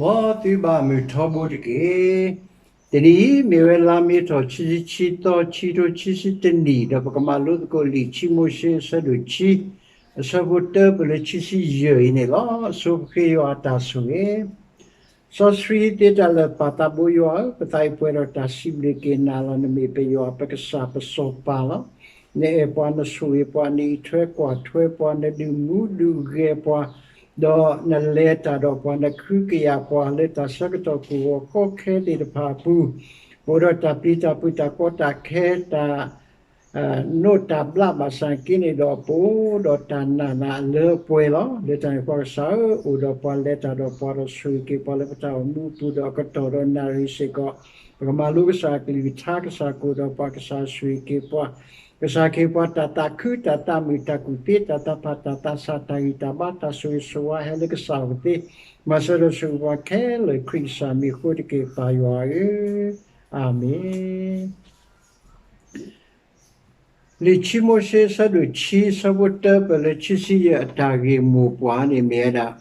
မ်သုဘၣ်မုၢ်ထီဘိတက့ၢ်. တနံၤအံၤ မ့ၢ်ဝဲလါမ့ၤထီၣ် ခံဆံခံသီ ခံထိခံဆံတနံၣ် ဒီးပကမၤလိသကိးလံာ်ခံမိၤၡ့ အဆၢဒိၣ်ခံ အဆၢဖိတၢ ပလၢခံဆံယဲၢ်အံၤန့ၣ်လီၤ. အဆိပဃ့ယွၤအတၢ်ဆိၣ်ဂ့ၤ စီဆှံသ့တၢ်လၢာ် ပၢ်သးဘိယွၤဧၢ, ပသးအံၤပှဲၤဒီးတၢ်စံးဘျုးက့ၤနၤလီၤ. နမ့ၢ်ပယွၤပကစၢ်ပစီၤပၤလီၤ. နအဲၣ်ပှၤ နဆိၣ်ဂ့ၤပှၤ နအံးထွဲကွၢ်ထွဲပှၤ နဒုးမူဒုးဂဲၤပှၤ ဒီးနလဲၤတၢ်ဒီးပှၤ နကဟုကယာ်ပှၤလၢတၢ်ဆၢကတီၢ်ကဝီၤဃီခဲသ့ၣ်တဖၣ်အပူၤ, ပအိၣ်ဒီးတၢ်ပျံၤတၢ်ဖုး တၢ်ကီတၢ်ခဲ တၢ် နိးတၢ်ဘျးဘၣ်ဆၣ်က့န့ၣ်ဒီး ပအိၣ်ဒီးတၢ်နာ်နၤအလၢအပှဲၤလီၤ. လၢတၢ်န့ၣ်ပှၤကစၢ်ဧၢ, အိၣ်ဒီးပှၤလဲၤတၢ်ဒီးပှၤဒီးဆိၣ်ဂ့ၤက့ၤပှၤလၢပတၢ်အိၣ်မူအပူၤဒီးအကတီၢ်ဒီးနၣ်ရံၣ်စ့ၢ်ကီး, ပကမၤလိကစၢ်အကလုၢ်ကထါ ကစၢ်ကအိၣ်ဒီးပှၤ ကစၢ်ဆိၣ်ဂ့ၤက့ၤပှၤ, ကစၢ်ကဟ့ၣ်ပှၤတၢ်သးခု တၢ်သးမုာ် တၢ်ကူၣ်သ့ တၢ်သးဖး တၢ်သးဆး တၢ်ဂံၢ်တၢ်ဘါ တၢ်ဆိၣ်ဂ့ၤဆိၣ်ဝါဟဲလၢကစၢ်အအိၣ်သ့, မၤစၢၤဒီးဆိၣ်ဂ့ၤပှၤခဲလၢာ် ခရံာ်ကစၢ်မံၤအဃိတက့ၢ် ပၢ်ယွၤဧၢ, အၤမ့ၣ်. လံာ်ခံမိၤၡ့ အဆၢဒိၣ်ခံ အဆၢဖိတၢ ပလၢခံဆံယဲၢ် အတၢ်ဂ့ၢ်မိၢ်ပှၢ်န့ၣ်မ့ၢ်ဝဲဒၣ်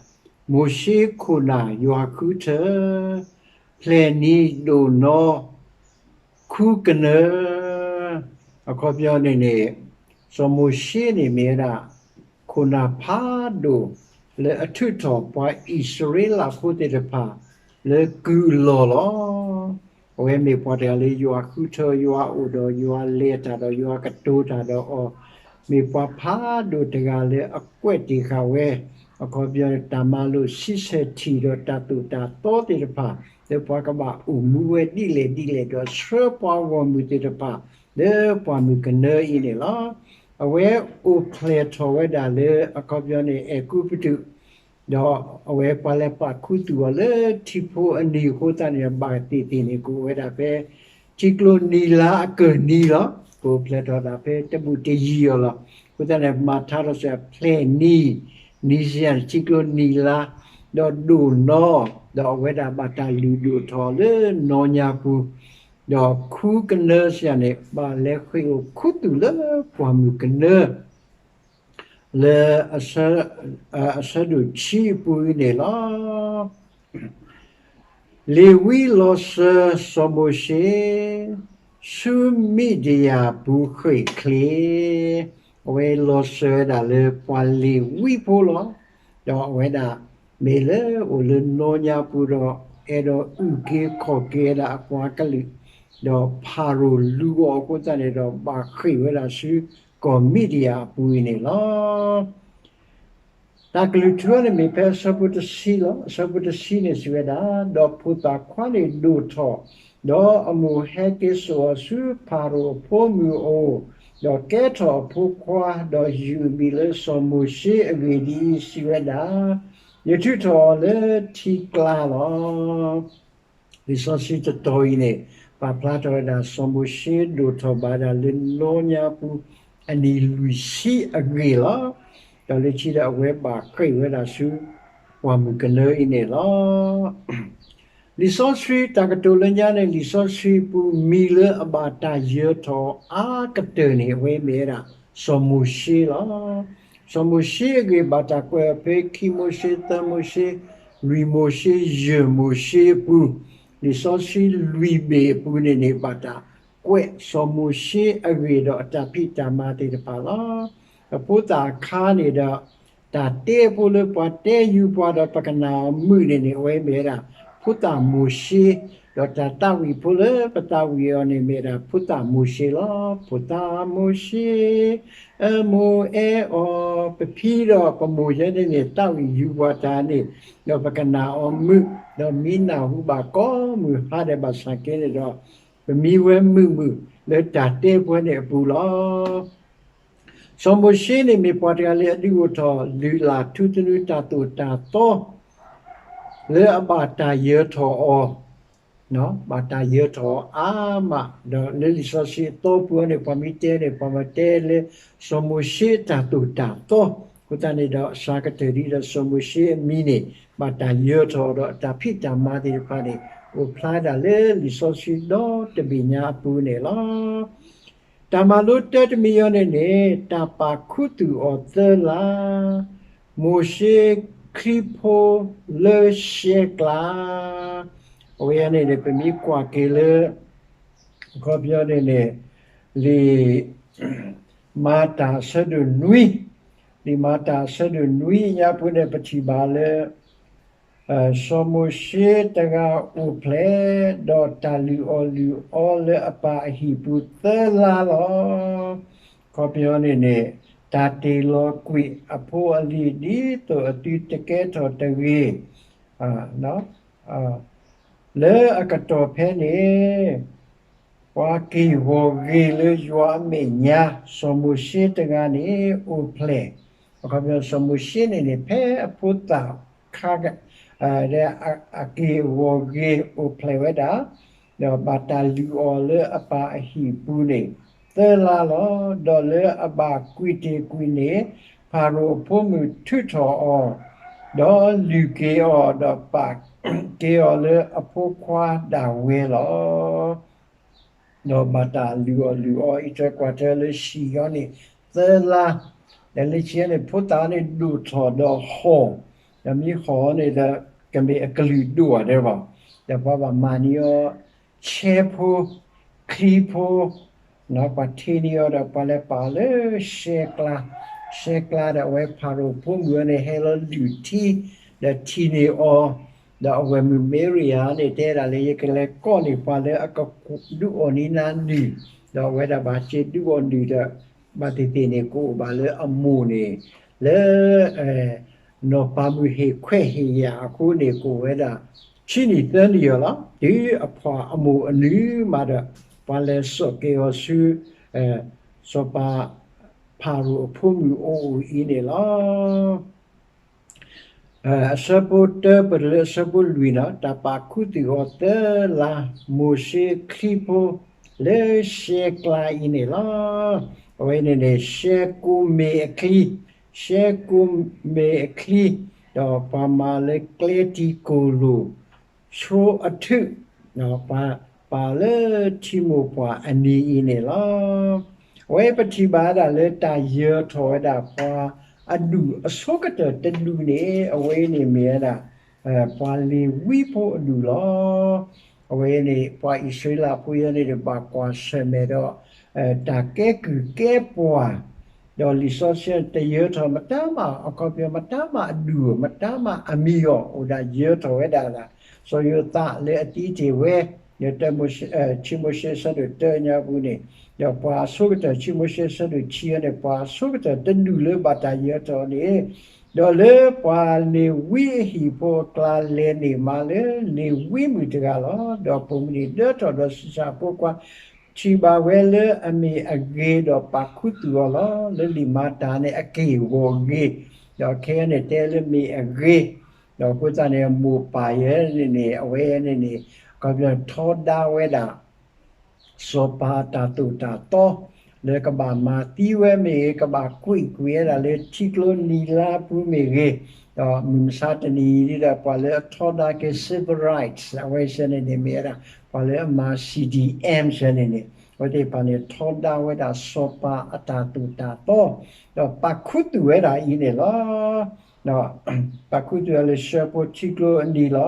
မိၤၡ့ခိၣ်နၢ်ယွၤဃုထၢ ဖျဲၣ်နံၤဒိၣ်နီၤ ခူကနၢ, အခီပညီန့ၣ်န့ၣ် စီၤမိၤၡ့န့ၣ်မ့ၢ်ဝဲဒၣ် ခိၣ်နၢ်ဖးဒိၣ် လၢအထုးထီၣ်ပှၤအံၣ်စရ့လးဖိသ့ၣ်တဖၣ် လၢကုၢ်အလီၢ်လီၤ. အဝဲမ့ၢ်ပှၤတဂၤလၢယွၤဃုထၢ ယွၤအိၣ်ဒီး ယွၤလဲၤတၢ်ဒီး ယွၤကတိၤတၢ်ဒီးအီၤ, မ့ၢ်ပှၤဖးဒိၣ်တဂၤလၢအကွဲးတ့ၢ်ဃာ်ဝဲ အခီပညီန့ၣ် တၢ်မၤလိာ်ဆံဆဲၣ်ထံၣ်ဒီးတၢ်သိၣ်တၢ်သီသ့ၣ်တဖၣ် လၢပှၤကဘၣ်အိၣ်မူဝဲဒ်လဲၣ်ဒ်လဲၣ်ဒီး ဆှၢပှၤဂီၢ်မုၢ်သ့ၣ်တဖၣ် လၢပှၢ်မုၢ်ကနၢအံၤန့ၣ်လီၤ. အဝဲအိၣ်ဖျဲၣ်ထီၣ်ဝဲဒၣ်လၢ အခီပညီန့ၣ် အဲၤကူပတူး ဒီးအဝဲပှၤလဲၤပာ်ခူသူၣ်အီၤလၢထံဖိအနံၤအဃိသတးန့ၣ် ဘၣ်သ့ၣ်သ့ၣ်န့ၣ် ကအိၣ်ဝဲဒၣ်ဖဲ ထံကျိနံၤလါအကၢၢ်နံၤလီၤ. ကအိၣ်ဖျဲၣ်ထီၣ်ဒၣ်ဖဲတဘူးတယံၤအီၤလီၤ. အဃိသတးန့ၣ် မၤထါထီၣ်စ့ၢ်ကီးဖျဲၣ်နံၤ, နံၤစ့ၢ်ကီးန့ၣ် ထံကျိနံၤလါ, ဒီးဒိၣ်နီၤ, ဒီးအဝဲဒၣ်ဘၣ်တၢ်လုၢ်ဒိၣ်ထီၣ်လၢနီၢ်ညါပူၤ, ဒီးခူကနၢစ့ၢ်ကီးန့ၣ် ဘၣ်လဲၤဃ့ၢ်အိၣ်ခူသူၣ်လၢပှၢ်မုၢ်ကနၢ လၢ အဆၢဒိၣ်ခံအပူၤအံၤန့ၣ်လီၤ. လ့ၤဝံလီၤစၢၤစီၤမိၤၡ့ ဆူမံးဒယၣ်ပူၤဃ့ၢ်ချ့, အဝဲလီၤစၢၤဝဲဒၣ်လၢပှၤလ့ၤဝံဖိလီၤ. ဒီးအဝဲဒၣ်မ့ၢ်လၢအိၣ်လၢနီၢ်ညါပူၤဒီး အဲၣ်ဒိးအုၣ်က့ၤခီၣ်က့ၤဝဲဒၣ်အပှၤကလုာ်, ဒီးဖၤရိၤလူၤအီၤအဃိသတးန့ၣ်ဒီး ဘၣ်ဃ့ၢ်ဝဲဒၣ်ဆူကီၢ်မံးဒယၣ်အပူၤအံၤန့ၣ်လီၤ. တၢ်ကလုၢ်ထူန့ၣ်မ့ၢ်ဖဲအဆၢဖိတဆံလီၤ. အဆၢဖိတဆံန့ၣ်စံးဝဲဒၣ်, ဒီးဖိသၣ်ခွါန့ၣ်ဒိၣ်ထီၣ်, ဒီးအမိၢ်ဟဲက့ၤစိာ်အီၤဆူဖၤရိၤအဖိမုၣ်အအိၣ်, ဒီးကဲထီၣ်အဖိခွါ, ဒီးယုၢ်အမံၤလၢစီၤမိၤၡ့အဂ့ၢ်ဒ်အံၤ, စံးဝဲဒၣ်, ယထုးထီၣ်အီၤလၢထံကျါလီၤ. လံာ်စီဆှံတတီၤအံၤန့ၣ် ပာ်ဖျါထီၣ်ဝဲဒၣ် စီၤမိၤၡ့ဒိၣ်ထီၣ်ဘၣ်ဒၣ်လၢနီၢ်ညါပူၤ အနံၣ်လွံၢ်ဆံအဂ့ၢ်လီၤ. ဒီးလၢခံဒီးအဝဲဘၣ်ဃ့ၢ်ဝဲဒၣ်ဆူ ပှၢ်မုၢ်ကနၢအံၤန့ၣ်လီၤ. လံာ်စီဆှံတၢ်ကတိၤလၢညါန့ၣ် လံာ်စီဆှံပူၤမံၤလၢအဘၣ်တၢ်ယၢၤထီၣ်အါကတၢၢ်န့ၣ် အဝဲမ့ၢ်ဝဲဒၣ် စီၤမိၤၡ့လီၤ. စီၤမိၤၡ့အဂ့ၢ်ဘၣ်တၢ်ကွဲးအီၤဖဲ ခံမိၤၡ့, သၢမိၤၡ့, လွံၢ်မိၤၡ့, ယဲၢ်မိၤၡ့အပူၤ, လံာ်စီဆှံလွံၢ်ဘ့ၣ်အပူၤန့ၣ်န့ၣ် ဘၣ်တၢ်ကွဲးစီၤမိၤၡ့အဂ့ၢ်ဒီးအတၢ်ဖံးတၢ်မၤသ့ၣ်တဖၣ်လီၤ. အဖိသၣ်အခါန့ၣ်ဒီး တၢ်တဲဖိလၢပှၤတဲယူၤပှၤဒီးပကနၣ်အီၤမုာ်န့ၣ်န့ၣ် အဝဲမ့ၢ်ဝဲဒၣ် ဖိသၣ်မိၤၡ့, ဒီးတၢ်သးဝံၣ်ဖိလၢပသးဝံၣ်အီၤန့ၣ်မ့ၢ်ဝဲဒၣ် ဖိသၣ်မိၤၡ့လီၤ. ဖိသၣ်မိၤၡ့ အမိၢ်အဲၣ်အီၤ, ပဖံဒီးပမိၢ်ယဲန့ၣ်န့ၣ် သးဝံၣ်ယူၤပှၤတၢ်န့ၣ်, ဒီးပကနၣ်အီၤမုာ်, ဒီးမ့ၢ်နၢ်ဟူဘၣ်ကိးမုၢ်ဟါဒဲးဘၣ်ဆၣ်က့န့ၣ်ဒီး ပမံဝဲမုာ်မုာ်လၢတၢ်တဲပှဲၤန့ၣ်အပူၤလီၤ. စီၤမိၤၡ့န့ၣ်မ့ၢ်ပှၤတဂၤလၢအဒုးအိၣ်ထီၣ် လုၢ်လၢ်ထူသနူတၢ်သိၣ်တၢ်သီ လၢအဘၣ်တၢ်ယၢၤထီၣ်အီၤ, ဘၣ်တၢ်ယၢၤထီၣ်အီၤအါမး, ဒီးလၢလံာ်စီဆှံအသီပူၤန့ၣ် ပှၤမ့ၢ်တဲန့ၣ် ပှၤမ့ၢ်တဲလၢ စီၤမိၤၡ့အတၢ်သိၣ်တၢ်သီ, အဃိသတးန့ၣ်ဒီး အစှၤကတၢၢ်ဒ်ဒီးစီၤမိၤၡ့အမံၤန့ၣ် ဘၣ်တၢ်ယၢၤထီၣ်ဒီးအတၢ်ဖံးတၢ်မၤသ့ၣ်တဖၣ်န့ၣ် အိၣ်ဖျါဒၣ်လၢလံာ်စီဆှံဒီတဘ့ၣ်ညါအပူၤန့ၣ်လီၤ. တၢ်မၤလိတၢတမံၤအံၤန့ၣ်န့ၣ် တၢ်ပာ်ခူသူၣ်အီၤသၢလါ, မိၤၡ့ ချံဖိလၢရှဲကျါ, အဝဲန့ၣ်န့ၣ် ပမ့ၢ်ကွၢ်က့ၤလၢ အခီပညီန့ၣ်န့ၣ် လံာ် မၤတၢ်အဆၢဒိၣ်နွံ, လံာ်မၤတၢ်အဆၢဒိၣ်နွံညါပူၤန့ၣ် ပထံၣ်ဘၣ်လၢ စီၤမိၤၡ့တဂၤအိၣ်ဖျဲၣ်, ဒီးတၢ်လုၢ်အီၣ်လုၢ်အီလၢအပၢ်အဟံၣ်ပူၤသၢလါလီၤ. အခီပညီန့ၣ်န့ၣ် တၢ်တ့ၢ်လီၤကွံာ်အဖိအလံၤ ဒ်သိးအသုတကဲထီၣ်တဂ့ၤ လၢအကတီၢ်ဖဲန့ၣ် ပှၤက့ၢ်ဂီၤဂ့ၤလၢယွၤအမဲာ်ညါ, စီၤမိၤၡ့တဂၤန့ၣ် အိၣ်ဖျဲၣ်, အခီပညီ စီၤမိၤၡ့န့ၣ်န့ၣ် ဖဲအဖိသၣ်ခါ အက့ၢ်အဂီၤဂ့ၤအိၣ်ဖျဲၣ်ဝဲဒၣ်, ဒီးဘၣ်တၢ်လုၢ်အီၣ်လၢအပၢ်အဟံၣ်ပူၤန့ၣ် သၢလါလီၤ. ဒီးလၢအဘၣ်ကွံာ်တ့ၢ်ကွံာ်န့ၣ် ဖၤရိၤအဖိမုၣ်ထုးထီၣ်အီၤ, ဒီးလုၢ်က့ၤအီၤ, ဒီးပာ်က့ၤအီၤလၢအဖိခွါဒၣ်ဝဲလီၤ. ဒီးဘၣ်တၢ်လုၢ်အီၣ်လုၢ်အီအံၤတၢ်ကွၢ်တၢ်လၢဟံၣ်အီၤန့ၣ် သၢလါ, ဒီးလၢခံန့ၣ် ဖိသၣ်န့ၣ်ဒိၣ်ထီၣ်ဒီးဟီၣ်, ဒီးမ့ၢ်ဟီၣ်န့ၣ်ဒီး ကမ့ၢ်အကလုာ်ဒိၣ်အီၤဒဲးဘၣ်, ဒီးပှၤဘၣ်မၤန့ၢ်အီၤ ဆဲဖိ, ချံဖိ, ပှၤထ့န့ၢ်အီၤဒီးပှၤလဲၤပာ်အီၤလၢရှဲကျါ, ရှဲကျါဒီးအဝဲဖၤရိၤဖိမုၣ်အီၤန့ၣ် ဟဲလီၤလုၢ်ထံ, ဒီးထံၣ်န့ၢ်အီၤ, ဒီးအဝဲၢ်မုၣ်မၤရံယၤန့ၣ် တဲဒၣ်လၢယကလဲၤကိးန့ၢ်ပှၤလၢအကဒုးအီၣ်န့ၢ်နၤနုၢ်, ဒီးအဝဲဒၣ်ဘၣ်စ့ဒုးအီၣ်နုၢ်ဒီး ဘၣ်သ့ၣ်သ့ၣ်န့ၣ် ကအိၣ်ဘၣ်လၢအမိၢ်န့ၣ် လၢ နီၢ်ပၤမုၣ်ဟ့ၣ်ခွဲးဟ့ၣ်ယာ်အဃိန့ၣ် ကအိၣ်ဝဲဒၣ် ခံနံၣ်သၢနံၣ်အီၤလီၤ. တုၤအဖှၣ်အမိၢ်အနုၢ်မးဒီး ပှၤလဲၤစိာ်က့ၤအီၤဆူ စီၤပၤဖၤရိၤအဖိမုၣ်အအိၣ်အံၤန့ၣ်လီၤ. အဆၢဖိတၢပတုၤလၢအဆၢဖိလွံၢ်န့ၣ် တၢ်ပာ်ခူသူၣ်အီၤသၢလါ မိၤၡ့ချံဖိလၢရှဲကျါအံၤန့ၣ်လီၤ. အဝဲန့ၣ်န့ၣ် ရှဲကိးမ့ၢ်အချံ, ရှဲကိးမ့ၢ်အချံ, ဒီးပှၤမၤလၢကျဲတံၤကိၢ်လိာ် ဆိအထုး, ပှၤပာ်လၢထံမိၢ်ပှၢ်အနံၤအံၤန့ၣ်လီၤ. အဝဲပထံၣ်ဘၣ်ဝဲဒၣ်လၢတၢ်ယၢၤထီၣ်ဝဲဒၣ်ပှၤအဒူၣ်အဆိကတၢၢ်တဒူၣ်န့ၣ် အဝဲန့ၣ်မ့ၢ်ဝဲဒၣ် ပှၤလ့ၤဝံဖိအဒူၣ်လီၤ. အဝဲန့ၣ် ပှၤအံၣ်စရ့လးဖိယဲန့ၣ်ဒီး ဘၣ်ကွၢ်ဆၢၣ်မဲာ်ဒီး တၢ်ကဲကုၢ်ကဲပှၤ ဒီးလံာ်စီဆှံတယၢၤထီၣ်မတၤမး အခီပညီမတၤမးအဒူၣ် မတၤမးအမံၤအီၤ အိၣ်ဒၣ်ယၢၤထီၣ်ဝဲဒၣ် စီၤယိၤသးလၢအသံတ့ၢ်ဝဲ ခံမိၤၡ့ဆၢဒိၣ်တၢညါပူၤန့ၣ်, ဒီးပှၤအဆိကတၢၢ် ခံမိၤၡ့ဆၢဒိၣ်ခံန့ၣ် ပှၤအဆိကတၢၢ်တဒူၣ်လၢဘၣ်တၢ်ယၢၤထီၣ်န့ၣ်, ဒီးလၢပှၤလ့ၤဝံအဟံၣ်ဖိအကျါလဲၤန့ၢ်မးလၢ လ့ၤဝံမုၣ်တဂၤလီၤ. ဒီးပိာ်မုၣ်န့ၣ်ဒၢထီၣ်ဒီးဆံးစၢ်ဖိခွါ ထံၣ်ဘၣ်ဝဲလၢအမ့ၢ်အဂ့ၤ ဒီးပာ်ခူသူၣ်အီၤလီၤ. လၢလံာ်မၤတၢ်န့ၣ် အက့ၢ်အဂီၤဂ့ၤ, ဒီးခဲအံၤန့ၣ်တဲလၢမ့ၢ်အဂ့ၤ, ဒီးအဃိသတးန့ၣ် အမိၢ်ပၢ်ယဲန့ၣ်န့ၣ် အဝဲန့ၣ်န့ၣ် အခီပညီထီဒါဝဲဒၣ် စီၤပၤအတၢ်သိၣ်တၢ်သီ လၢကဘၣ်မၤသံဝဲမ့ၢ်ဂ့ၤ, ကဘၣ်ကွံာ်ကွံာ်ဝဲဒၣ်လၢထံကျိနံၤလါပူၤမ့ၢ်ဂ့ၤ, ဒီးမုၢ်မဆါတနံၤအံၤဒီး ပှၤလၢအထီဒါက့ၤ civil rights အဝဲဆဲန့ၣ်န့ၣ် မ့ၢ်ဝဲဒၣ် ပှၤလၢအမၤ C D M ဆဲန့ၣ်န့ၣ် အဝဲသ့ၣ်တဖၣ်န့ၣ် ထီဒါဝဲဒၣ်စီၤပၤအတၢ်သိၣ်တၢ်သီ ဒီးပာ်ခူသူၣ်ဝဲဒၣ်အံၤန့ၣ်လီၤ. ပာ်ခူသူၣ်ဝဲလၢဆှၢဖိထံကျိအနံၤလီၤ.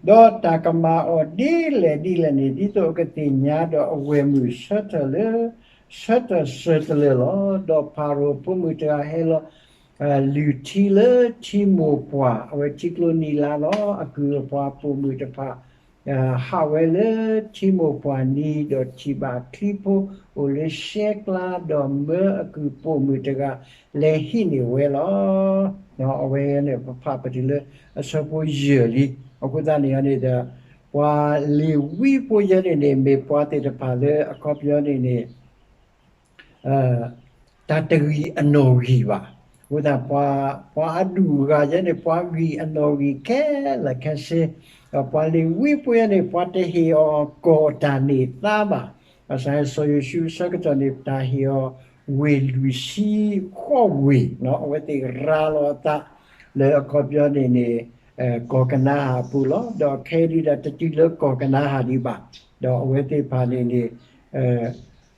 ဒီးတၢ်ကမၤအီၤဒ်လဲၣ်ဒ်လဲၣ်န့ၣ် ဒ်သိးအကသ့ၣ်ညါဒီးအဝဲၢ်မုၣ်ဆၢထၢၣ်လၢ ဆၢထၢၣ်စၢၤတလၢာ်လီၤ. ဒီးဖၤရိၤအဖိမုၣ်တဂၤဟဲလီၤ လုၢ်ထံလၢထံမိၢ်ပှၢ် အဝဲထံကျိနံၤလါလီၤ. အကုၢ်အပှၤပိာ်မုၣ်တဖၣ် ဟးဝဲလၢထံမိၢ်ပှၢ်နံၤ ဒီးထံၣ်ဘၣ်ချံဖိအိၣ်လၢရှဲကျါ ဒီးမၢအကုၢ်ပိာ်မုၣ်တဂၤ လဲၤဟံးန့ၢ်ဝဲလီၤ. အဝဲန့ၣ်ပဖးပတုၤလၢအဆၢဖိယဲၢ်လံ. အဃိသတးန့ၣ်န့ၣ်ဒီး ပှၤလ့ၤဝံဖိယဲန့ၣ်န့ၣ် မ့ၢ်ပှၤသ့ၣ်တဖၣ်လၢအခီပညီန့ၣ်န့ၣ် တၢ်တဂံၢ်အနီၣ်ဂံၢ်ဘၣ်. အဃိသတး ပှၤအဒူၣ်အဂၤယဲန့ၣ် ပှၤဂံၢ်အနီၣ်ဂံၢ်ခဲလၢာ်ခဲဆ့, ဒီးပှၤလ့ၤဝံဖိယဲန့ၣ် ပှၤတဟ့ၣ်အီၤကီၢ်တၢ်န့ၢ်သါဘၣ်. ဘၣ်ဆၣ်စီၤယိၤၡူအဆၢကတီၢ်န့ၣ် တၢ်ဟ့ၣ်အီၤဝ့ၢ်လွံၢ်ဆံဃိးဝ့ၢ်, အဝဲသ့ၣ်ရၤလီၤအသး လၢအခီပညီန့ၣ်န့ၣ် ကီၢ်ကနၤအၣ်အပူၤလီၤ. ဒီးခဲအံၤဒၣ်တတုၤလၢကီၢ်ကနၤအၣ်ဒံးဘၣ်. ဒီးအဝဲသ့ၣ်တဖၣ်န့ၣ်န့ၣ်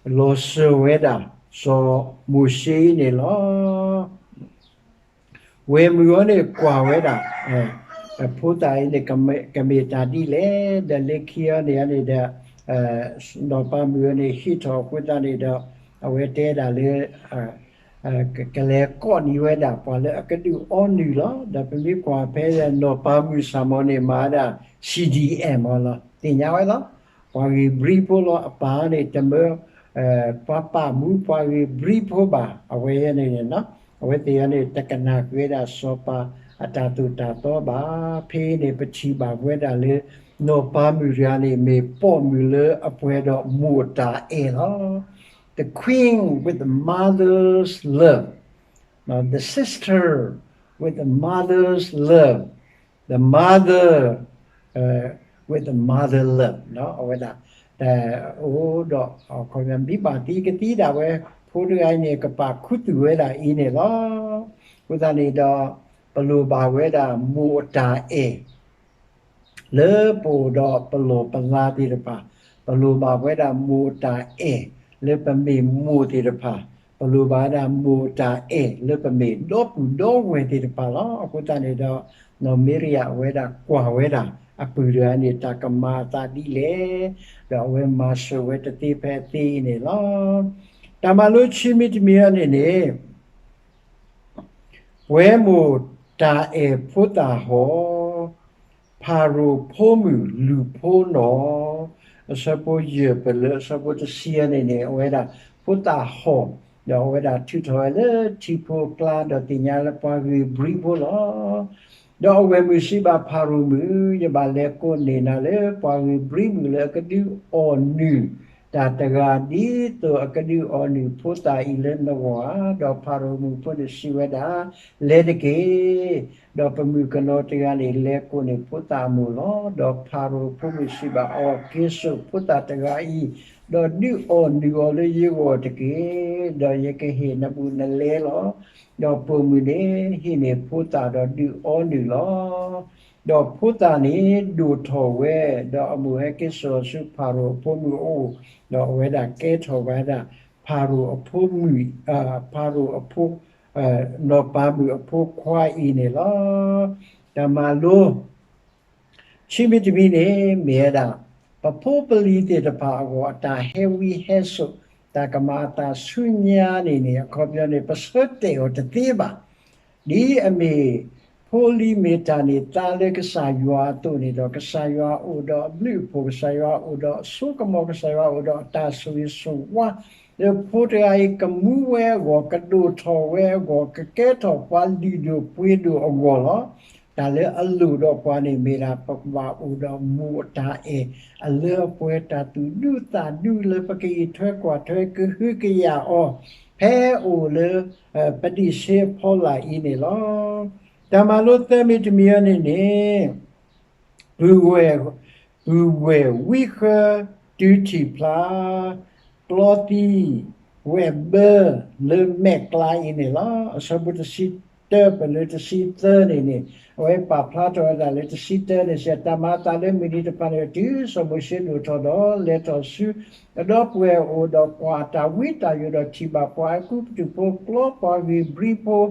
လီၤစၢၤဝဲဒၣ် စီၤမိၤၡ့အံၤန့ၣ်လီၤ. ဝဲၢ်မုၣ်အံၤန့ၣ်ကွၢ်ဝဲဒၣ် ဖိသၣ်အံၤန့ၣ် ကမ့ၢ်တၢ်ဒ်လဲၣ်, ဒီးလၢခံအံၤန့ၣ်န့ၣ်ဒီး နီၢ်ပၤမုၣ်အံၤန့ၣ် ဟ့ၣ်ထီၣ်အဃိသတးန့ၣ်ဒီး အဝဲတဲဒၣ်လၢ ကလဲၤကိးန့ၢ်ဝဲဒၣ်ပှၤလၢအကဒုးအီနုၢ်လီၤ. ဒီးပမ့ၢ်ကွၢ်ဖဲနီၢ်ပၤမုၣ်စၢ်မီၤန့ၣ် မၤဝဲဒၣ် စီၣ်ဒံၣ်အဲၣ်မီၤလီၤ. သ့ၣ်ညါဝဲလီၤ. ပှၤဂ့ၢ်ဘြံဖိလီၤ. အပၢ်န့ၣ် တမၢ ပှၤပာ်မူပှၤဂ့ၢ်ဘြံဖိဘၣ်. အဝဲန့ၣ် အဝဲသ့ၣ်အံၤန့ၣ် တကနၣ်ကွံာ်ဝဲဒၣ်စီၤပၤအတၢ်သိၣ်တၢ်သီဘၣ်. ဖဲအံၤန့ၣ် ပထံၣ်ဘၣ်ဝဲဒၣ်လၢ နီၢ်ပၤမုၣ်တဂၤန့ၣ် မ့ၢ်ပိာ်မုၣ်လၢအပှဲၤဒီးမိၢ်အတၢ်အဲၣ်လီၤ. The queen with the mother's love, the sister with the mother's love, the mother with the mother love အဝဲဒၣ် တအိၣ်ဒီး မ့ၢ်ဘၣ်သံကသံဒၣ်ဝဲ ဖိတဂၤအံၤန့ၣ် ကပာ်ခူသူၣ်ဝဲဒၣ်အံၤန့ၣ်လီၤ. အဃိသတးန့ၣ်ဒီး ပလိၣ်ဘၣ်ဝဲဒၣ်မိၢ်အတၢ်အဲၣ် လၢပအိၣ်ဒီးပလီၢ်ပလၤသ့ၣ်တဖၣ်, ပလိၣ်ဘၣ်ဝဲဒၣ်မိၢ်အတၢ်အဲၣ် လၢပမ့ၢ်မိၢ်သ့ၣ်တဖၣ်, ပလိၣ်ဘၣ်ဝဲဒၣ်မိၢ်အတၢ်အဲၣ် လၢပမ့ၢ်ဒီပုၢ်ဒီဝဲၢ်သ့ၣ်တဖၣ်လီၤ. အဃိသတးန့ၣ်ဒီး နီၢ်မၤရံယၤအဝဲဒၣ်ကွၢ်ဝဲဒၣ် အပုၢ်တဂၤန့ၣ် တၢ်ကမၤအသးဒ်လဲၣ်, ဒီးအဝဲမၤစၢၤဝဲတသ့ဖဲအသ့အံၤန့ၣ်လီၤ. တၢ်မၤလိခံမံၤတမံၤအံၤန့ၣ်န့ၣ် ပှဲၤမိၢ်တၢ်အဲၣ်ဖိသၣ်ဟီၣ်, ဖၤရိၤဖိမုၣ်လုၢ်ဖိနီၢ်, အဆၢဖိယဲၢ်ပလၢအဆၢဖိတဆံအံၤန့ၣ်န့ၣ် အဝဲဒၣ်ဖိသၣ်ဟီၣ်, ဒီးအဝဲဒၣ်ထုးထီၣ်ဝဲလၢထံဖိအကျါ ဒီးသ့ၣ်ညါလၢပှၤဂ့ၢ်ဘြံဖိလီၤ. ဒီးအဝဲၢ်မုၣ်စံးဘၣ်ဖၤရိၤမုၣ်, ယဘၣ်လဲၤကိးန့ၢ်နၤလၢပှၤဂ့ၢ်ဘြံမုၣ်လၢအကဒုးအီၣ်နုၢ် တၢ်တဂၤ ဒ်သိးအကဒုးအီၣ်နုၢ်ဖိသၣ်အံၤလၢနဂီၢ်ဧါ. ဒီးဖၤရိၤမုၣ်ဖိန့ၣ်စံးဝဲဒၣ်, လဲၤတက့ၢ်. ဒီးပမုၣ်ကနီၤတဂၤန့ၣ် လဲၤကိးန့ၢ်ဖိသၣ်အမိၢ်လီၤ. ဒီးဖၤရိၤဖိမုၣ်စံးဘၣ်အီၤ, က့ၤစိာ်ဖိသၣ်တဂၤအံၤ, ဒီးဒုးအီၣ်နုၢ်အီၤလၢယဂီၢ်တက့ၢ်. ဒီးယကဟ့ၣ်နဘူးနလဲလီၤ. ဒီးပိာ်မုၣ်န့ၣ်ဟံးန့ၢ်ဖိသၣ်ဒီးဒုးအီနုၢ်လီၤ. ဒီးဖိသၣ်န့ၣ်ဒိၣ်ထီၣ်ဝဲ, ဒီးအမိၢ်ဟဲက့ၤစိာ်အီၤဆူဖၤရိၤအဖိမုၣ်အအိၣ်, ဒီးအဝဲဒၣ်ကဲထီၣ်ဝဲဒၣ် ဖၤရိၤအဖိမုၣ်, ဖၤရိၤအဖိ, နီၢ်ပၤမုၣ်အဖိခွါအံၤန့ၣ်လီၤ. တၢ်မၤလိ ခံမံၤတမံၤန့ၣ် မ့ၢ်ဝဲဒၣ် ပဖိပလံၤသ့ၣ်တဖၣ်အဂီၢ် အတၢ်ဟဲဝံဟဲစိာ် တၢ်ကမၤအသးဆူညါန့ၣ်န့ၣ် အခီပညီန့ၣ် ပဆၢတဲာ်အီၤတသ့ဘၣ်. ဒ်အမ့ၢ် ဖိလံၤမ့ၢ်တၢ်န့ၢ်သါလၢကစၢ်ယွၤအသိးန့ၣ်ဒီး ကစၢ်ယွၤအိၣ်ဒီးအဘျုးအဖှိၣ်, ကစၢ်ယွၤအိၣ်ဒီးအစိကမီၤ, ကစၢ်ယွၤအိၣ်ဒီးအတၢ်ဆိၣ်ဂ့ၤဆိၣ်ဝါ လၢဖိတဂၤအံၤကမူဝဲအဂီၢ်, ကဒိၣ်ထီၣ်ဝဲအဂီၢ်, ကကဲထီၣ်ပှၤလုၢ်ဒိၣ်ပှ့ၤဒိၣ်အဂီၢ်လီၤ. တၢ်လၢအလိၣ်ဒီးပှၤန့ၣ်မ့ၢ်ဒၣ် ပကဘၣ်အိၣ်ဒီးမိၢ်အတၢ်အဲၣ် အလၢအပှဲၤ တၢ်သူၣ်ဒူသးဒူ လၢပကအံးထွဲကွၢ်ထွဲ ကဟုကယာ်အီၤ ဖဲအိၣ်လၢ ပဒံၣ်စ့အဖီလာ်အံၤန့ၣ်လီၤ. တၢ်မၤလိသၢမံၤတမံၤအံၤန့ၣ်န့ၣ် ပုၢ်ဝဲၢ်, ပုၢ်ဝဲၢ်ဝံဃၢ တုၤထံၣ်ဖျါ ကျီသံ ဝဲၢ်ဘၢ လၢမဲာ်ကျါအံၤန့ၣ်လီၤ. အဆၢဖိတဆံတၢပလၢတဆံသၢန့ၣ်န့ၣ် အဝဲပာ်ဖျါထီၣ်ဝဲဒၣ်လၢတဆံတၢန့ၣ် စံး တၢ်မၤအသးလၢမုၢ်နံၤတဖၣ်န့ၣ် တုၤစီၤမိၤၡ့ဒိၣ်ထီၣ်ဒီး လဲၤထီၣ်ဆူ အဒီပုၢ်ဝဲၢ်အအိၣ်ဒီး ကွၢ်တၢ်ဝံတၢ်ယိးဒီး ထံၣ်ဘၣ်ပှၤအဲၤကူပတူးဖိ ကျီပှၤဂ့ၢ်ဘြံဖိ အဒီပုၢ်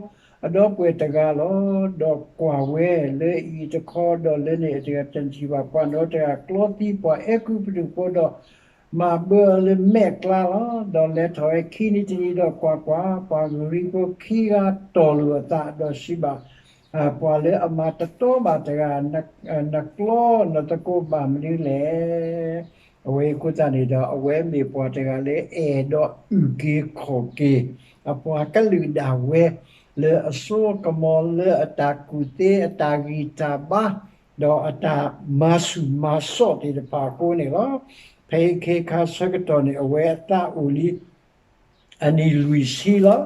ဝဲၢ်တဂၤလီၤ. ဒီးကွၢ်ဝဲလၢအအံၤတခီ ဒီးလၢန့ၣ်အတဂၤ တထံၣ်ဘၣ်ပှၤနီတဂၤ ကျီသံပှၤအဲၤကူပတူးဖိဒီး မၤဘၢအီၤလၢမဲာ်ကျါလီၤ. ဒီးလဲၤထီၣ်ဝဲခံနံၤတနံၤဒီး ကွၢ်ကွၢ်, ပှၤဂ့ၢ်ဘြံဖိခံဂၤတီၢ်လိာ်အသး ဒီးစံးဘၣ် ပှၤလၢအမၤတတီဘၣ်တဂၤ, နကျီနသကိးဘၣ်မနုၤလဲၣ်. အဝဲအံၤအဃိသတးန့ၣ်ဒီး အဝဲမ့ၢ်ပှၤတဂၤလၢအဲၣ်ဒိးအုၣ်က့ၤခီၣ်က့ၤ အပှၤကလုာ်ဒၣ်ဝဲ လၢအစိကမီၤ လၢအတၢ်ကူၣ်သ့ အတၢ်ဂံၢ်တၢ်ဘါ ဒီးအတၢ်မၤဆူၣ်မၤစိးသ့ၣ်တဖၣ်အဃိန့ၣ်လီၤ. ဖဲအံၤခဲခါဆၢကတီၢ်န့ၣ် အဝဲအသးအိၣ်လံ အနံၣ်လွံၢ်ဆံလီၤ.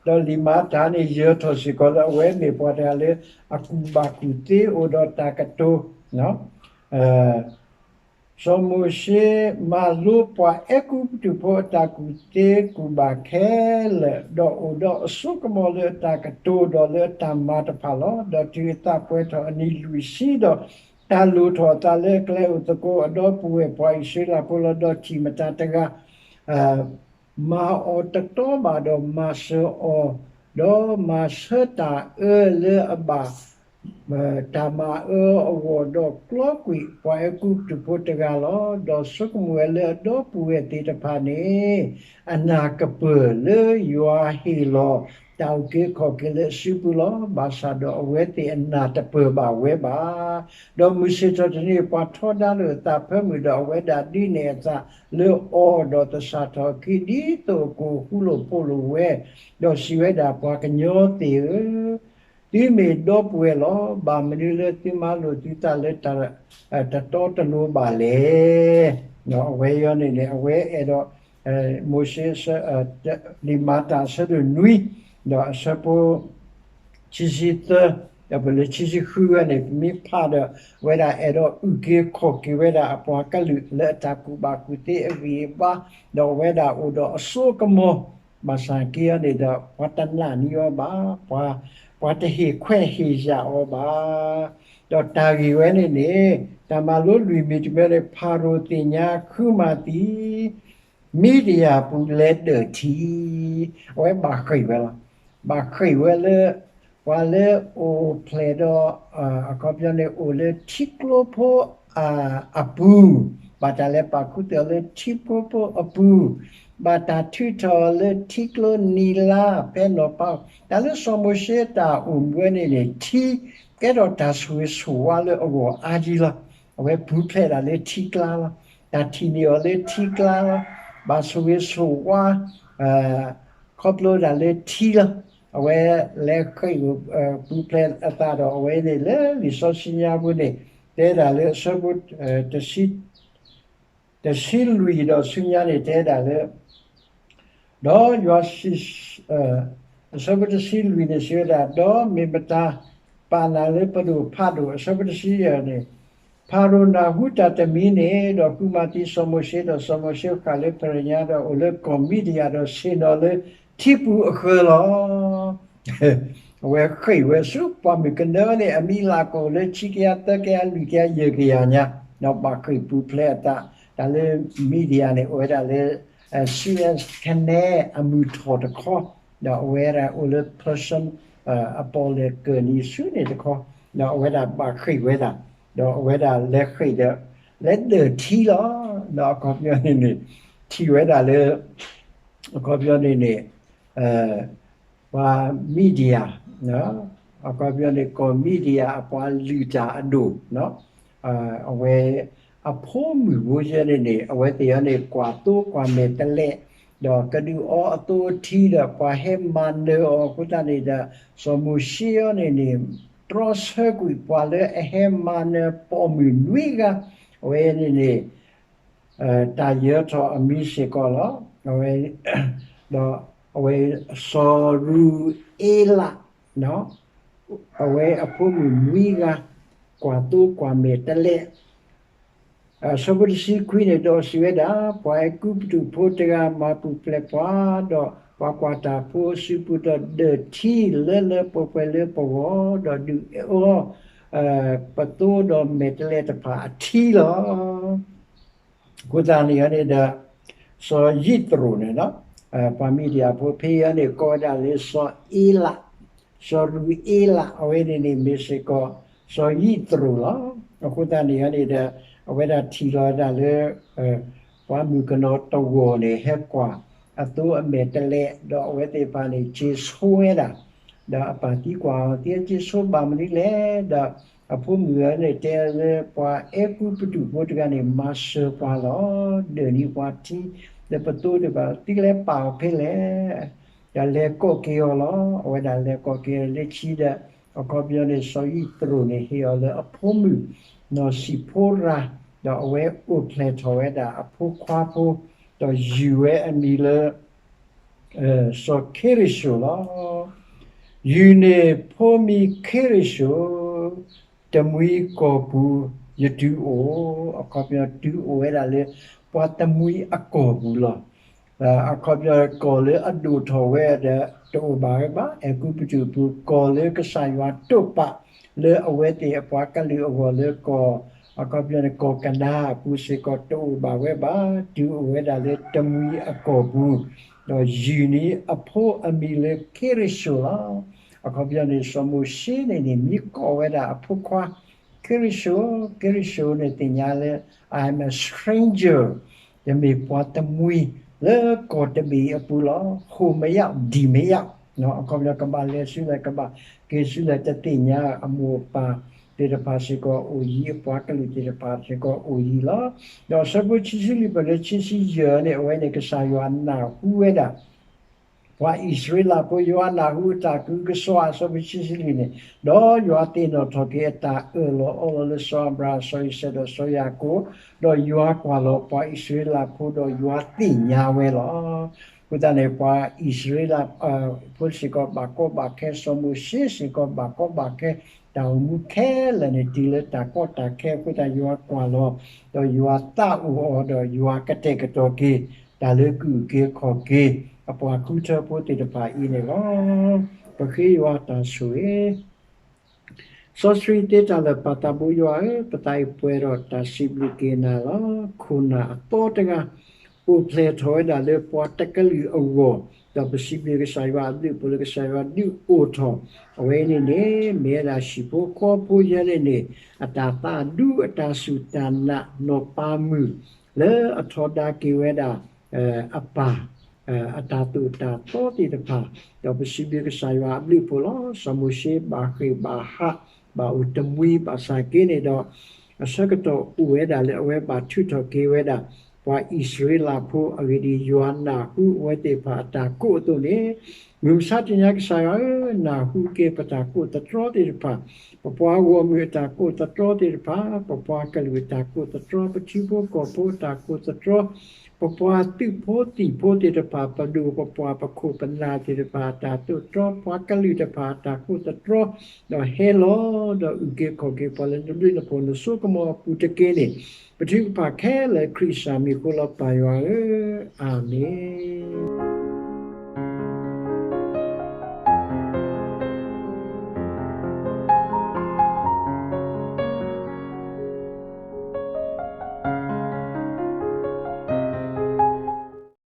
ဒီးလံာ်မၤတၢ်န့ၣ်ယၢၤထီၣ်စ့ၢ်ကီးလၢအဝဲမ့ၢ်ပှၤတဂၤလၢအကူၣ်ဘၣ်ကူၣ်သ့ အိၣ်ဒီးတၢ်ကတိၤ စီၤမိၤၡ့မၤလိပှၤအဲၤကူပတူးဖိအတၢ်ကူၣ်သ့ကူၣ်ဘၣ်ခဲလၢာ်, ဒီးအိၣ်ဒီးအစိကမီၤလၢအတၢ်ကတိၤဒီးလၢအတၢ်မၤတဖၣ်လီၤ. ဒီးတုၤအသးပှဲၤထီၣ်အနံၣ်လွံၢ်ဆံဒီး တၢ်လိၣ်ထီၣ်အသးလၢအကျဲအိၣ်သကိးအဒီပုၢ်ဝဲၢ်ပှၤအံၣ်စရ့လးဖိလီၤ. ဒီးထံၣ်မတၤတဂၤ မၤအီၤတတီဘၣ်ဒီးမၤစၢၤအီၤ ဒီးမၤဆၢတၢ်အၢလၢအဘၣ် တၢ်မၤအၢအဂီၢ်, ဒီးကျီကွံာ်ပှၤအဲၤကူပတူးဖိတဂၤလီၤ. ဒီးဆိကမိၣ်ဝဲလၢအဒီပုၢ်ဝဲၢ်သ့ၣ်တဖၣ်န့ၣ် အနၢ်ကပၢၢ်လၢယွၤဟ့ၣ်လီၤတၢ်အုၣ်က့ၤခီၣ်က့ၤလၢအစုပူၤလီၤ. ဘၣ်ဆၣ်ဒီးအဝဲသ့ၣ်အနၢ်တပၢၢ်ဘၣ်ဝဲဘၣ်. ဒီးမုၢ်ဆ့ၣ်ထီၣ်တနံၤ ပှၤထီဒါလိာ်အသးဖၢမုၢ်ဒီး အဝဲဒၣ်ဒုးနဲၣ်အသးလၢအီၤ, ဒီးသဆၣ်ထီၣ်အခံ ဒ်သိးအကအိၣ်ဃူလိာ်ဖိးလိာ်ဝဲ, ဒီးစံးဝဲဒၣ်, ပှၤကညီသ့ၣ်ဧၢ, သုမ့ၢ်ဒီပုၢ်ဝဲၢ်လီၤ. ဘၣ်မနုၤလၢသုမၤလိာ်သုသးလၢတၢ်တတီတလိၤဘၣ်လဲၣ်. အဝဲအံၤန့ၣ်န့ၣ် အဝဲအဲၣ်ဒိး မိၤၡ့ လံာ်မၤတၢ်အဆၢဒိၣ်နွံ ဒီးအဆၢဖိ ခံဆံသၢ ဒီးပလၢခံဆံဃုဝဲန့ၣ် ပမ့ၢ်ဖးဒီး အဝဲဒၣ်အဲၣ်ဒိးအုၣ်က့ၤခီၣ်က့ၤဝဲဒၣ်အပှၤကလုာ်လၢအတၢ်ကူၣ်ဘၣ်ကူၣ်သ့အဂံၢ်အဘါ, ဒီးအဝဲဒၣ်အိၣ်ဒီးအစိအကမီၤ, ဘၣ်ဆၣ်က့အံၤန့ၣ်ဒီး ပှၤတနာ်န့ၢ်အီၤဘၣ်, ပှၤတဟ့ၣ်ခွဲးဟ့ၣ်ယာ်အီၤဘၣ်. ဒီးတၢ်ဂ့ၢ်ဝဲန့ၣ်န့ၣ် တၢ်မၤလိလွံၢ်မံၤတမံၤန့ၣ် ဖၤရိၤသ့ၣ်ညါဃုမၤသံ မံၤဒယၣ်ပူၤလဲၤဒၢၣ်ထံ, အဝဲဘၣ်ဃ့ၢ်ဝဲလီၤ. ဘၣ်ဃ့ၢ်ဝဲလၢ ပှၤလၢအိၣ်ဖျဲၣ်ဒီး အခီပညီန့ၣ် အိၣ်လၢထံကျိဖိအပူၤ, ဘၣ်တၢ်လဲၤပာ်ခူသူၣ်အီၤလၢထံကျိဖိအပူၤ, ဘၣ်တၢ်ထုးထီၣ်အီၤလၢထံကျိနံၤလါ ဖဲနီၤဖးအီၤ, တၢ်လၢစီၤမိၤၡ့တၢ်အိၣ်မူဝဲန့ၣ်န့ၣ် ထံကဲထီၣ်တၢ်ဆိၣ်ဂ့ၤဆိၣ်ဝါလၢအဂီၢ်အါကံလီၤ. အဝဲပူၤဖျဲးဒၣ်လၢထံကျါလီၤ. တၢ်ထံၣ်န့ၢ်အီၤလၢထံကျါလီၤ. ဘၣ်ဆိၣ်ဂ့ၤဆိၣ်ဝါ ခီဖျိဒၣ်လၢထံလီၤ. အဝဲလဲၤဃ့ၢ် ပူၤဖျဲးအသးဒီး အဝဲန့ၣ်လၢလံာ်စီဆှံညါပူၤန့ၣ် တဲဒၣ်လၢအဆၢဖိ တဆံလွံၢ်ဒီးဆူညါန့ၣ် တဲဒၣ်လၢ ဒီးယွၤစံး အဆၢဖိတဆံလွံၢ်န့ၣ် စံးဝဲဒၣ်, ဒီးမ့ၢ်မတၤပာ်နၤလၢပဒိၣ်ဖးဒိၣ်, အဆၢဖိတဆံယဲၢ်န့ၣ်, ဖၤရိၤနၢ်ဟူတၢ်တမံၤန့ၣ်, ဒီးဃုမၤသံစီၤမိၤၡ့, ဒီးစီၤမိၤၡ့ဃၣ်လၢပတြၢၤညါ, ဒီးအိၣ်လၢကီၢ်မံၤဒယၣ်, ဒီးဆ့ၣ်နီၤလၢထံပူၤအဃၢၤလီၤ. အဝဲဃ့ၢ်ဝဲဆူပှၢ်မုၢ်ကနၢန့ၣ် အမံၤလၢ်ကအိၣ်လၢဆံကယၤ, သၢကယၤ, လွံၢ်ကယၤ, ယဲၢ်ကယၤညါ, ဒီးဘၣ်ဃ့ၢ်ပူၤဖျဲးအသး, တၢ်လၢမံၤဒယၣ်န့ၣ် အိၣ်ဝဲဒၣ်လၢ Suez Canal အမုၢ်ထီၣ်တခီ, ဒီးအဝဲဒၣ်အိၣ်လၢ Persian အပီၣ်လဲၣ်ကၢၢ်နံၤဆူန့ၣ်တခီ, ဒီးအဝဲဒၣ်ဘၣ်ဃ့ၢ်ဝဲဒၣ်, ဒီးအဝဲဒၣ်လဲၤဃ့ၢ်ဒီး လဲၤဒၢၣ်ထံလီၤ. ဒီးအခီပညီန့ၣ်န့ၣ် ထံၣ်ဝဲဒၣ်လၢ အခီပညီန့ၣ်န့ၣ် ပှၤမံၤဒယၣ်, အခီပညီန့ၣ် ကီၢ်မံၤဒယၣ်အပှၤလုၢ်တၢ်အဒိၣ်, အဝဲအဖိမုၣ်ဖိယဲန့ၣ်န့ၣ် အဝဲသ့ၣ်အံၤန့ၣ် ကွၢ်သိကွၢ်မဲာ်တလဲး, ဒီးကဒုးအီအသိအထံဒီး ပှၤဟဲမၤနၢၤအီၤအဃိသတးန့ၣ်ဒီး စီၤမိၤၡ့အံၤန့ၣ်န့ၣ် တြီဆၢကွံာ်ပှၤလၢအဟဲမၤနၢၤပိာ်မုၣ်နွံဂၤ, အဝဲန့ၣ်န့ၣ် တၢ်ယၢၤထီၣ်အမံၤစ့ၢ်ကီးလီၤ. အဝဲ ဒီးအဝဲ စီၤရူၤအ့လး, အဝဲအဖိမုၣ်နွံဂၤ ကွၢ်သိကွၢ်မဲာ်တလဲး, အဆၢဖိတဆံခွံန့ၣ် ဒီးစံးဝဲဒၣ်, ပှၤအဲၤကူပတူးဖိတဂၤမၤပူၤဖျဲးပှၤ, ဒီးပှၤကွၢ်တၢ်ဖိအစုပူၤဒီးဒၢၣ်ထံလၢလၢပှဲၤပှဲၤလၢပဂီၢ်, ဒီးဒုးအီ ပသိဒီးမဲာ်တလဲးတဖၣ်အထံလီၤ. အဃိသတးန့ၣ်န့ၣ်ဒီး စီၤယံးသရိာ်န့ၣ်လီၤ. ပှၤမံၤဒယၣ်ဖိဖဲအံၤန့ၣ် ကိးဝဲဒၣ်လၢစီၤအ့လး, စီၤရူၤအ့လး အဝဲန့ၣ်န့ၣ် မ့ၢ်စ့ၢ်ကီး စီၤယံးသရိာ်လီၤ. အဃိသတးန့ၣ်န့ၣ်ဒီး အဝဲဒၣ်ထံၣ်လီၤဝဲဒၣ်လၢ ပှၤမုၣ်ကနီၤတဂီၢ်န့ၣ် ဟဲကွၢ်အသိအမဲာ်တလဲး ဒီးအဝဲသ့ၣ်တဖၣ်န့ၣ် က့ၤဆိဝဲဒၣ်, ဒီးအပၢ်သံကွၢ်အီၤ သုက့ၤဆိဘၣ်မနုၤလဲၣ်, ဒီးအဖိမုၣ်အံၤန့ၣ် တဲလၢပှၤအဲၤကူပတူးဖိတဂၤန့ၣ် မၤစၢၤပှၤလီၤ. ဒၢၣ်န့ၢ်ပှၤထံ ဒီးပသိတဖၣ် သုလဲၤပာ်အီၤဖဲလဲၣ်, ဒီးလဲၤကိးက့ၤအီၤလီၤ. အဝဲဒၣ်လဲၤကိးက့ၤလၢခံဒီး အခီပညီန့ၣ် စီၤယံးသရိာ်န့ၣ် ဟ့ၣ်အီၤလၢအဖိမုၣ် နီၢ်စံၣ်ဖိရၤ, ဒီးအဝဲအိၣ်ဖျဲၣ်ထီၣ်ဝဲဒၣ်အဖိခွါဖိ, ဒီးယုၢ်ဝဲအမံၤလၢ စီၤခ့ရံၣ်ၡိၣ်လီၤ. ယုၢ်န့ၢ်ဖိမံၤခ့ရံၣ်ၡိၣ်, တမှံၤကီၢ်ပူၤယတုၤအိၣ်, အခီပညီတုၤအိၣ်ဝဲဒၣ်လၢ ပှၤတမှံၤအကီၢ်ပူၤလီၤ. အခီပညီကီၢ်လၢအဒိၣ်ထီၣ်ဝဲဒီး တအိၣ်ဘၣ်ဝဲဘၣ်, အဲၤကူပတူးအပူၤ ကီၢ်လၢကစၢ်ယွၤတိာ်ပာ်လၢအဝဲသ့ၣ်အပှၤကလုာ်အဂီၢ်လၢကီၢ်, အခီပညီန့ၣ် ကီၢ်ကနၤအပူၤစ့ၢ်ကီး တအိၣ်ဘၣ်ဝဲဘၣ်, တုၤအိၣ်ဝဲဒၣ်လၢတမှံၤအကီၢ်ပူၤ ဒီးယုၢ်န့ၣ်အဖိအမံၤလၢက့ရ့ၡိၣ်လီၤ. အခီပညီန့ၣ် စီၤမိၤၡ့န့ၣ်န့ၣ် မံကိးဝဲဒၣ်အဖိခွါ က့ရ့ၡိၣ်, က့ရ့ၡိၣ်န့ၣ်သ့ၣ်ညါလၢ I am a stranger, ယမ့ၢ်ပှၤတမှံၤလၢကီၢ်တဘ့ၣ်အပူၤလီၤ. ဟိၣ်မယီၣ်ဒံၣ်မယီၣ်, အခီပညီ ကဘၣ်လဲၤဆူလဲၣ် ကဘၣ်က့ၤဆူလဲၣ် တသ့ၣ်ညါ, အမိၢ်အပၢ်သ့ၣ်တဖၣ်စ့ၢ်ကီးအိၣ်ယံၤ, အပှၤကလုာ်သ့ၣ်တဖၣ်စ့ၢ်ကီးအိၣ်ယံၤလီၤ. ဒီးအဆၢဖိခံဆံလွံၢ် ပလၢခံဆံယဲၢ်န့ၣ် အဝဲန့ၣ်ကစၢ်ယွၤနၢ်ဟူဝဲဒၣ် ပှၤအံၣ်စရ့လးဖိ, ယွၤနၢ်ဟူအတၢ်ကအုကစွါ, အဆၢဖိခံဆံလွံၢ်န့ၣ်, ဒီးယွၤသ့ၣ်နီၣ်ထီၣ်က့ၤအတၢ်အၢၣ်လီၤအီလီၤလၢစီၤအၤဘြၤဟၣ်, စီၤအံၤစဲးဒီးစီၤယၤကိာ်, ဒီးယွၤကွၢ်လီၤပှၤအံၣ်စရ့လးဖိ, ဒီးယွၤသ့ၣ်ညါဝဲလီၤ. အဃိသတးန့ၣ် ပှၤအံၣ်စရ့လးဖိစ့ၢ်ကီးဘၣ်ကီဘၣ်ခဲ, စီၤမိၤၡ့စ့ၢ်ကီးဘၣ်ကီဘၣ်ခဲ, တၢ်အိၣ်မူခဲလၢာ်န့ၣ် တုၤလၢတၢ်ကီတၢ်ခဲအဃိသတး ယွၤကွၢ်လီၤ, ဒီးယွၤသးအိၣ်အီၤ, ဒီးယွၤကတဲာ်ကတီၤက့ၤ တၢ်လၢကအုၣ်က့ၤခီၣ်က့ၤ အပှၤဃုထၢဖိသ့ၣ်တဖၣ်အံၤန့ၣ်လီၤ. ပဃ့ယွၤတၢ်ဆိၣ်ဂ့ၤ စီဆှံသ့တၢ်လၢာ် ပၢ်သးဘိယွၤဧၢ, ပသးအံၤပှဲၤဒီးတၢ်စံးဘျုးက့ၤနၤလီၤ. ခိၣ်နၢ်အသီတဂၤ အိၣ်ဖျဲၣ်ထီၣ်ဝဲဒၣ်လၢပှၤတကလုာ်အဂီၢ်, ဒီးပစံးဘျုးကစၢ်ယွၤအဘျုးအဖှိၣ်လၢကစၢ်ယွၤဒုးအိၣ်ထီၣ် အဝဲန့ၣ်န့ၣ် မ့ၢ်ဝဲဒၣ်ဟံၣ်ဖိဃီဖိယဲန့ၣ်န့ၣ် အတၢ်သးဒူ အတၢ်စူၢ်တၢ်နာ်နီၢ်ပၤမုၢ် လၢအထီဒါက့ၤဝဲဒၣ် အပၢ် အတၢ်သိၣ်တၢ်သီသ့ၣ်တဖၣ်, ဒီးပစံးဘျုးကစၢ်ယွၤအဘျုးအဖှိၣ်လီၤ. စီၤမိၤၡ့ဘၣ်ဃ့ၢ်ဘၣ်ဟး ဘၣ်အိၣ်တမှံၤ ဘၣ်ဆၣ်က့န့ၣ်ဒီး အဆၢကတီၢ်အိၣ်ဝဲဒၣ်လၢအဝဲဘၣ်ထုးထီၣ်က့ၤဝဲဒၣ် ပှၤအံၣ်စရ့လးဖိအဂ့ၢ်ဒ်အံၤ, ယွၤနၢ်ဟူအဝဲသ့ၣ်တဖၣ်အတၢ်ကိးအသိးန့ၣ်, မုၢ်မဆါတနံၤညါကစၢ်ယွၤဧၢ, နၢ်ဟူက့ၤပတၢ်ကိးသတြီသ့ၣ်တဖၣ်, ပပှၤဂီၢ်မုၢ်အတၢ်ကိးသတြီသ့ၣ်တဖၣ်, ပပှၤကလုာ်အတၢ်ကိးသတြီ, ပထံဖိကီၢ်ဖိအတၢ်ကိးသတြီ, ပပှၤသုးဖိသံၣ်ဖိသ့ၣ်တဖၣ်, ပဒိၣ်ပပှၢ်ပခိၣ်ပနၢ်သ့ၣ်တဖၣ်အတၢ်သိၣ်တြီ, ပှၤကလုာ်တဖၣ်အတၢ်ကိးသတြီ, ဒီးဟဲလီၤဒီးအုၣ်က့ၤခီၣ်က့ၤပှၤလၢနဘျုးနဖှိၣ်နစိကမီၤအပူၤတက့ၢ်န့ၣ်, ပထုကဖၣ်ခဲလၢာ်ခရံာ်စၢ်မံၤအဃိလီၤ ပၢ်ယွၤဧၢ, အၤမ့ၣ်.